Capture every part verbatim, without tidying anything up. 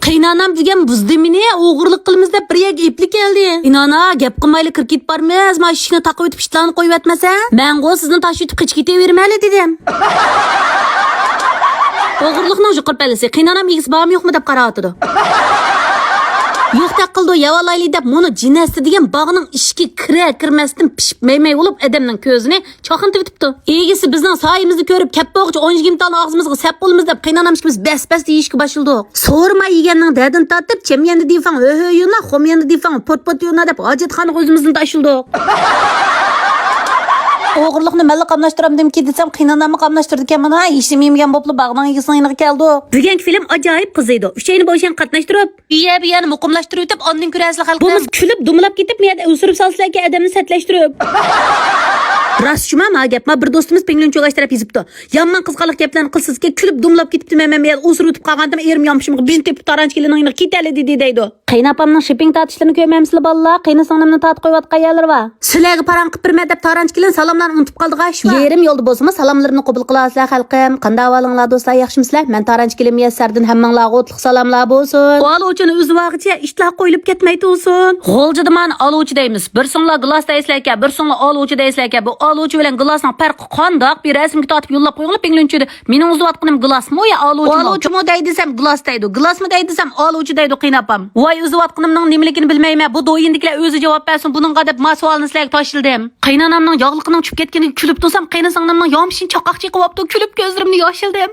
قېيىنئانام بۈگۈن بۇزدى مېنى، ئوغرىلىق قىلىمىز دەپ بىر يەرگە ئېلىپ كەلدى. قېيىنئانا، گەپ قىلمايلا كىرىپ كېتىپ بارىمىز، مانا ئىشىكنى تاقىۋېتىپ ئىتلارنى قويۇۋەتمەسە، مەنغۇ سىزنى تاشلىۋېتىپ قېچىپ كېتىۋېرىمەنلە دېدىم. ئوغرىلىقنىڭ يۇقىرى پەللىسى، قېيىنئانام ئىگىسى بارمۇ يوقمۇ دەپ قاراۋاتىدۇ. يوقتەك قىلىدۇ، يەۋالايلى دەپ مۇنۇ جىنەستە دېگەن باغنىڭ ئىشىكى كىرە كىرمەستىن پىشىپ مەي-مەي بولۇپ ئادەمنىڭ كۆزىنى چاقنىتىۋېتىپتۇ. ئىگىسى بىزنىڭ سايىمىزنى كۆرۈپ، كەپتۇغىچە ئون يىگىرمە تالنى ئاغزىمىزغا سەپ بولىمىز دەپ، قېيىنئانام ئىككىمىز بەس-بەس دېيىشكە باشلىدۇق. سورىما يېگەننىڭ دەردىنى تارتىپ، چېميەندە دېفاڭ ھۆ-ھۆ يۇنا، خوميەندە دېفاڭ پوت-پوت يۇنا دەپ ھاجەتخانىغا ئۆزىمىزنى تاشلىدۇق. ئوغرىلىقنى مەنلا قاملاشتۇرامدىمكى دېسەم، قېيىنئاناممۇ قاملاشتۇرىدىكەن مانا، ھېچنېمە يېمىگەن بوپلا باغنىڭ ئىگىسىنىڭ يېنىغا كەلدۇق. بۈگۈنكى فىلىم ئاجايىپ قىزىيدۇ. ئۈچەينى بوشاڭ قاتناشتۇرۇپ، ئىيە بىيەنى مۇقىملاشتۇرۇۋېتىپ، ئاندىن كۆرەرسىلەر خەلقىم. بولمىسا كۈلۈپ دومىلاپ كېتىپ، مەيەردە ئۇسۇرۇپ سالسىلەركەن ئادەمنى سەتلەشتۈرۈپ. راست شۇما، ما گەپ، ما بىر دوستىمىز پىڭلۈن چوگاش تەرەپ يېزىپتۇ. يامان قىزغالىق گەپلەرنى قىلسىزكەن، كۈلۈپ دومىلاپ كېتىپتىمەن مەن، مەيەردە ئۇسۇرۇۋېتىپ قالغانتىم، ئېرىم يانپىشىمغا بېشىنى تېپىپ تارانچى كېلىنىڭ يېنىغا كېتەلى دېدى دەيدۇ. قېيىنئاپامنىڭ شىپپىڭ تارتىشلىرىنى كۆرمەمسىلەر بالىلار؟ قېيىنسىڭلىمنى تارتىپ قويۇۋاتقان يەرلىرى بار. سىلەرگە پاراڭ قىلىپ بېرىمەن دەپ تارانچى كېلىن سالاملارنى ئۇنتۇپ قالدىغاي شۇ. يېرىم يولدا بولسىمۇ سالاملىرىمنى قوبۇل قىلارسىلەر خەلقىم. قانداق ئەھۋالىڭلار دوستلار، ياخشىمۇسىلەر؟ مەن تارانچى كېلىن مۇيەسسەردىن ھەممىڭلارغا ئوتلۇق سالاملار بولسۇن. ئالۇچىنى ئۈزۈۋالغىچە ئىشلار قويۇلۇپ كەتمەي تۇرسۇن. غۇلجىدا مانا ئالۇچى دەيمىز. بىرسىڭلار گىلاس دەيسىلەركەن، بىرسىڭلار ئالۇچى دەيسىلەركەن. بۇ ئالۇچى بىلەن گىلاسنىڭ پەرقى قانداق؟ بىر رەسىمگە تارتىپ يوللاپ قويۇڭلار پىڭلۈنچۈدە. مېنىڭ ئۈزۈۋاتقىنىم گىلاسمۇ يا ئالۇچىمۇ؟ ئالۇچىمۇ دەي دېسەم گىلاس دەيدۇ، گىلاسمۇ دەي دېسەم ئالۇچى دەيدۇ قېيىنئاپام. ۋاي ئۈزۈۋاتقىنىمنىڭ نېمىلىكىنى بىلمەيمەن، بۇ دويىندىكىلەر ئۆزى جاۋاب بەرسۇن بۇنىڭغا دەپ ما سوئالنى سىلەرگە تاشلىدىم. قېيىنئانامنىڭ ياغلىقىنىڭ چۈشۈپ كەتكىنىگە كۈلۈپ تۇرسام، قېيىنسىڭلىمنىڭ يانپىشىنى چاقاق چېقىۋاپتۇ، كۈلۈپ كۆزلىرىمنى ياشلىدىم.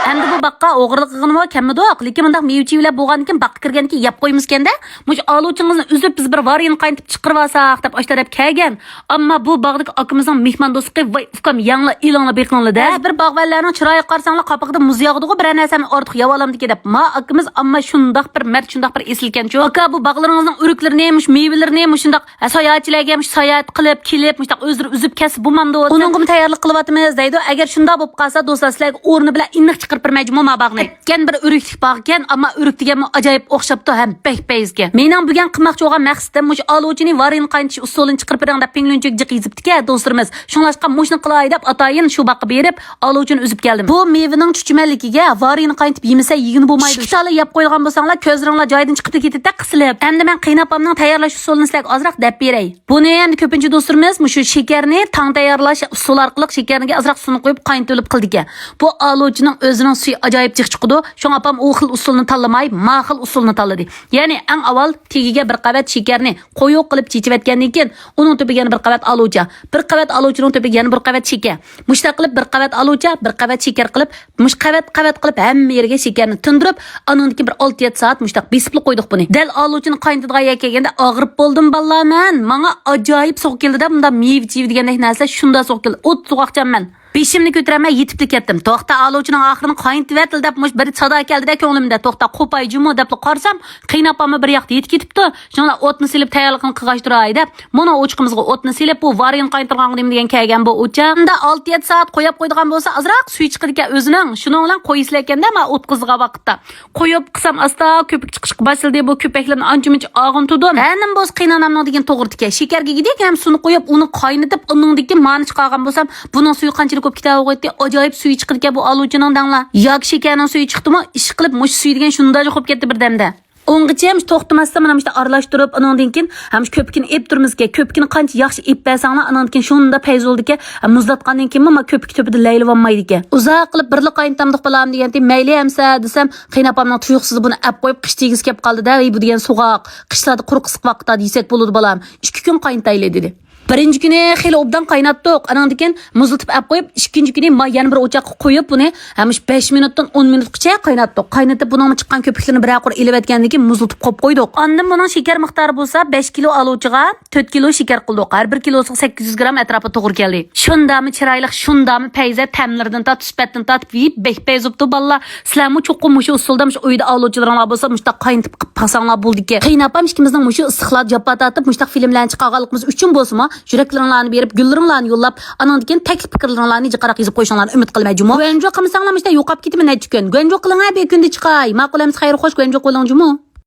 ئەمدى بۇ باغقا ئوغرىلىق قىلغىنىمۇ كەلمىدۇق، لېكىن مۇنداق مېۋە-چېۋىلەر بولغاندىكىن باغقا كىرگەندىكىن يەپ قويمىسىكەندە، مۇشۇ ئالۇچىڭىزنى ئۈزۈپ بىز بىر ۋارىيىنى قاينىتىپ چىقىرىۋالساق دەپ ئاشۇ تەرەپ كەلگەن. ئەمما بۇ باغدىكى ئاكىمىزنىڭ مېھماندوستلۇقى، ۋاي ئۇكام، يەڭلا ئېلىڭلا بېقىڭلا دە. بەزى بىر باغۋەنلەرنىڭ چىرايىغا قارىساڭلار قاپىقىدا مۇز ياغىدىغۇ، بىرەر نەرسەمنى ئارتۇق يەۋالامدىكى دەپ. ما ئاكىمىز ئەمما شۇنداق بىر مەرد، شۇنداق بىر ئېسىلكەنچۇ. ئاكا، بۇ باغلىرىڭىزنىڭ ئۆرۈكلىرىنى، مۇشۇ مېۋىلىرىنى مۇشۇنداق، ھە، ساياھەتچىلەرگە مۇشۇ ساياھەت قىلىپ، كېلىپ، مۇشۇنداق ئۆزلىرى ئۈزۈپ كەتسە بولمامدۇ؟ ئۇنىڭغىمۇ تەييارلىق قىلىۋاتىمىز دەيدۇ. ئەگەر شۇنداق بولۇپ قالسا دوستلار، سىلەرگە ئورنى بىلەن ئېنىق چىقىرىپ بېرىمەن جۇمۇ ما باغنى. ئەتكەن بىر ئۆرۈكلۈك باغ ئىكەن، ئەمما ئۆرۈك دېگەنمۇ ئاجايىپ ئوخشاپتۇ ھەم بەك پەيزكەن. مېنىڭ بۈگۈن قىلماقچى بولغان مەقسىتىم مۇشۇ ئالۇچىنى ۋارىينى قاينىتىش ئۇسۇلىنى چىقىرىپ بېرىڭ دەپ پىڭلۈنچۈگە جىق يېزىپتىكەن دوستلىرىمىز. شۇڭلاشقا مۇشۇنى قىلاي دەپ ئاتايىن شۇ باغقا بېرىپ ئالۇچىنى ئۈزۈپ كەلدىم. بۇ مېۋىنىڭ چۈچۈمەنلىكىگە ۋارىينى قاينىتىپ يېمىسە يېگىنى بولمايدۇ. ئىككى تاللا يەپ قويىدىغان بولساڭلار كۆزلىرىڭلار جايىدىن چىقىپ كېتىدۇ قىسىلىپ. ئەمدى مەن قېيىنئاپامنىڭ تەييارلاش ئۇسۇلىنى سىلەرگە ئازراق دەپ بېرەي. بۇنى ئەمدى كۆپىنچە دوستلىرىمىز مۇشۇ شېكەرنى تاڭ تەييارلاش ئۇسۇلى ئارقىلىق شېكەرنىگە ئازراق سۇنى قويۇپ قاينىتىۋېلىپ قىلىدىكەن. بۇ ئالۇچىنىڭ ئۆزىنىڭ سۈيى ئاجايىپ جىق چىقىدۇ. شۇڭا ئاپام ئۇ خىل ئۇسۇلنى تاللىماي، ما خىل ئۇسۇلنى تاللىدى. يەنى ئەڭ ئاۋۋال تېگىگە بىر قەۋەت شېكەرنى قويۇق قىلىپ چېچىۋەتكەندىن كېيىن، ئۇنىڭ تۈپىگە يەنە بىر قەۋەت ئالۇچا، بىر قەۋەت ئالۇچىنىڭ تۈپىگە يەنە بىر قەۋەت شېكەر. مۇشۇنداق قىلىپ بىر قەۋەت ئالۇچا، بىر قەۋەت شېكەر قىلىپ، مۇشۇ قەۋەت قەۋەت قىلىپ ھەممە يېرىگە شېكەرنى تىندۇرۇپ، ئانىڭدىن كېيىن بىر ئالتە يەتتە سائەت مۇشۇنداق بېسىپلا قويدۇق بۇنى. دەل ئالۇچىنى قاينىتىدىغان يەرگە كەلگەندە ئاغرىپ بولدۇم بالىلار مەن. ماڭا ئاجايىپ سوغۇق كېلدى-دە، بۇنداق مېۋە-چېۋە دېگەندەك نەرسىلەر شۇنداق سوغۇق كېلدى. ئوت سوغۇقچان مەن. بېشىمنى كۆتۈرەلمەي يېتىپلا كەتتىم. توختا، ئالۇچىنىڭ ئاخىرىنى قاينىتىۋەتلا دەپ مۇشۇ بىر سادا كەلدى-دە كۆڭلۈمدە. توختا، قوپاي جۇمۇ دەپلا قارىسام، قېيىنئاپاممۇ بىر ياقتا يېتىپ كېتىپتۇ. شۇڭلا ئوتنى سېلىپ تەييارلىقىنى قىلغاچ تۇراي دەپ، مانا ئوچىقىمىزغا ئوتنى سېلىپ، بۇ ۋارىينى قاينىتىدىغان نېمە دېگەن كەلگەن بۇ ئوچا. ئۇندا ئالتە يەتتە سائەت قويۇپ قويىدىغان بولسا، ئازراق سۈيى چىقىدىكەن ئۆزىنىڭ. شۇنىڭ بىلەن قويىسىلەككەندە، ما ئوت قىزىغان ۋاقىتتا. قويۇپ قىسام ئاستا كۆپۈك چىقىشقا باشلىدى. بۇ كۆپۈكلەرنى ئانچە-مۇنچە ئاغىنتىدۇم. ھەنىم بولسا قېيىنئانامنىڭ دېگىنى توغرا ئىكەن. شېكەرگە دېگەن ھەم سۇنى قويۇپ، ئۇنى قاينىتىپ، ئۇنىڭدىن كېيىن مانى چىقارغان بولسام، بۇنىڭ سۈيى قانچىلىك بولۇپ كېتەۋاتىدۇ، ئاجايىپ سۈيى چىقىدىكەن بۇ ئالۇچىنىڭ دەڭلا. ياكى شېكەرنىڭ سۈيى چىقتىمۇ، ئىشقىلىپ مۇشۇ سۈيى دېگەن شۇنداق يوقاپ كەتتى بىردەمدە. ئۇنغىچە مۇشۇ توختىماستىن مانا مۇشۇنداق ئارىلاشتۇرۇپ، ئۇنىڭدىن كېيىن ھەم شۇ كۆپۈكىنى ئېلىپ تۇرىمىزكەن. كۆپۈكىنى قانچە ياخشى ئېلىپ بەرسەڭلار، ئانىڭدىن كېيىن شۇنداق پەيز بولىدىكەن. مۇزلاتقاندىن كېيىنمۇ ما كۆپۈك تۈپىدە لەيلىۋالمايدىكەن. ئۇزاق قىلىپ بىرلا قاينىتامدۇق بالام دېگەنتى، مەيلى ئەمسە دېسەم، قېيىنئاپامنىڭ تۇيۇقسىز بۇنى ئەپ قويۇپ، قىش تېگىسى كەپ قالدى-دە، ۋەي بۇ دېگەن سوغۇق، قىشلاردا قۇرۇق ئىسسىق ۋاقىتتا دېسەك بولىدۇ بالام، ئىككى كۈن قاينىتايلى دېدى. بىرىنچى كۈنى خېلى ئوبدان قايناتتۇق. ئانىڭدىن كېيىن مۇزلىتىپ ئەپ قويۇپ، ئىككىنچى كۈنى ما يەنە بىر ئوچاققا قويۇپ، بۇنى ھەم مۇشۇ بەش مىنۇتتىن ئون مىنۇتقىچە قايناتتۇق. قاينىتىپ، بۇنىڭ چىققان كۆپۈكلىرىنى بىرەر قۇر ئېلىۋەتكەندىن كېيىن مۇزلىتىپ قويۇپ قويدۇق. ئاندىن بۇنىڭ شېكەر مىقدارى بولسا بەش كىلو ئالۇچىغا تۆت كىلو شېكەر قىلدۇق. ھەر بىر كىلوسىغا سەككىز يۈز گرام ئەتراپىدا توغرا كەلدى. شۇنداقمۇ چىرايلىق، شۇنداقمۇ پەيزە، تەملىرىدىن تارتىپ، سۈپەتتىن تارتىپ يېيىپ بەك پەيز بوپتۇ بالىلار. سىلەرمۇ چوقۇم مۇشۇ ئۇسۇلدا مۇشۇ ئۆيدە ئالۇچىلىرىڭلار بولسا مۇشۇنداق قاينىتىپ قىلىپ باقساڭلار بولىدىكەن. قېيىنئاپام ئىككىمىزنىڭ مۇشۇ ئىسسىقلاردا جاپا تارتىپ مۇشۇنداق فىلىملەرنى چىقارغانلىقىمىز ئۈچۈن بولسىمۇ، يۈرەكلىرىڭلارنى بېرىپ، گۈللىرىڭلارنى يوللاپ، ئانىڭدىن كېيىن تەكلىپ پىكىرلىرىڭلارنى جىقراق يېزىپ قويۇشۇڭلارنى ئۈمىد قىلىمەن جۇمۇ. گۇەنجۇ قىلمىساڭلار مۇشۇنداق يوقاپ كېتىمەن نەچچە كۈن. گۇەنجۇ قىلىڭە بىر كۈندە چىقاي. ماقۇل ئەمىسە خەير خوش گۇەنجۇ قىلىڭ جۇمۇ.